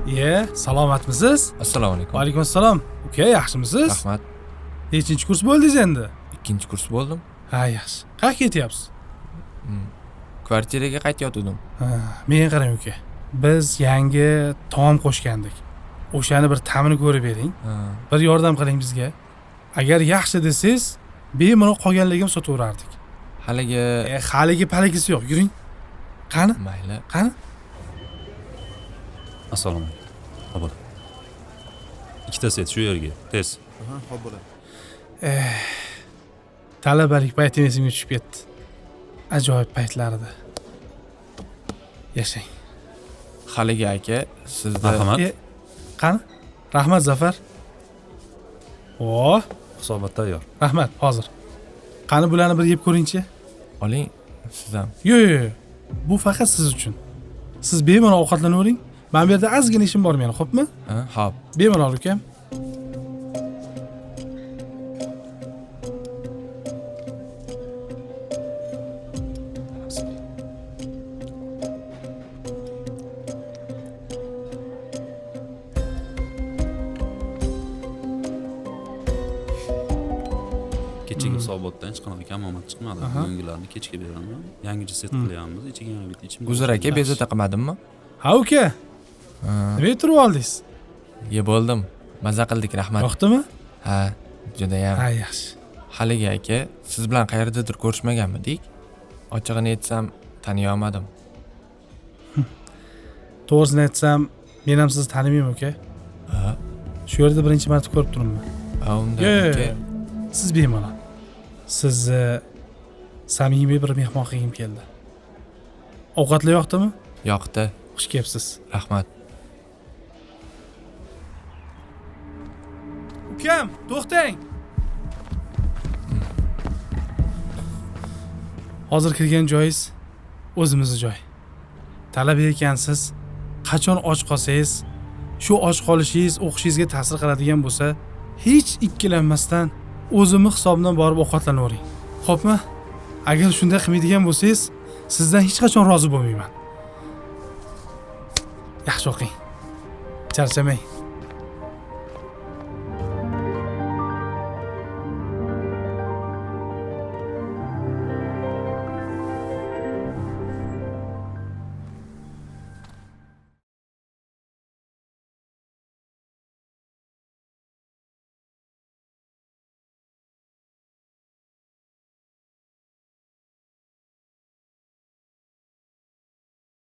Iye, salomatmisiz? Assalomu alaykum. Va alaykum assalom. Uka, yaxshimisiz? Rahmat. Nechinchi kurs bo'ldingiz endi? 2-kurs bo'ldim. Ha, yaxshi. Qayerga ketyapsiz? Kvartiraga qaytayotgandim. Ha, menga qarang uka. Biz yangi taom qo'shgandik. O'shani bir ta'mini ko'rib bering. Bir yordam qiling bizga. Agar yaxshi desangiz, bemalol qolganligini sotaverardik. Haligi haligi paligisi yo'q, yuring. Qani? Mayli. Qani? Assalomu alaykum. Hop. Ikkita set shu yerga, tez. Aha, hop bo'ladi. Talabalik paytim esimga tushib ketdi. Ajoyib paytlar edi. Yashang. Haligi aka, sizda Rahmat. Qani? Rahmat Zafar. O, hisobot tayyor. Rahmat, hozir. Qani bularni bir yeb ko'ringchi. Oling, siz ham. Yo'q, yo'q, yo'q. Bu faqat siz uchun. Siz bemalol ovqatlanavering. Mana bu yerda ozgina ishim bor meni, xo'pmi? Ha, xo'p. Bemalol ukam. Kechagi hisobotdan hech qanaqa kamomad chiqmadi. Bugungilarni kechga beraman. Yangicha set qilyapmiz, ichiga yana bitta ichimlik. Uzr aka, bezovta qilmadimmi? Ha uka. Nima turib oldingiz? Yeb bo'ldim. Maza qildik, rahmat. Yoqdimi? Ha, judayam. Ha, yaxshi. Haligi aka, siz bilan qayerdadir ko'rishmaganmidik? Ochig'ini aytsam, taniy olmadim. To'g'risini aytsam, men ham sizni tanimayman uka. Ha. Shu yerda birinchi marta ko'rib turibman. Ha, unda aka. Siz bemalol. Sizni samimiy bir mehmon qilgim keldi. Ovqatlar yoqdimi? Yoqdi. Xush kelibsiz. Rahmat. Ukam, to'xtang. Hozir kirgan joyingiz o'zimizni joy. Talaba ekansiz, qachon och qolsangiz, shu och qolishingiz o'qishingizga ta'sir qiladigan bo'lsa, hech ikkilanmasdan o'zimni hisobimdan borib ovqatlanavering. Xo'pmi? Agar shunday qilmaydigan bo'lsangiz, sizdan hech qachon rozi bo'lmayman. Yaxshi o'qing. Charchamang.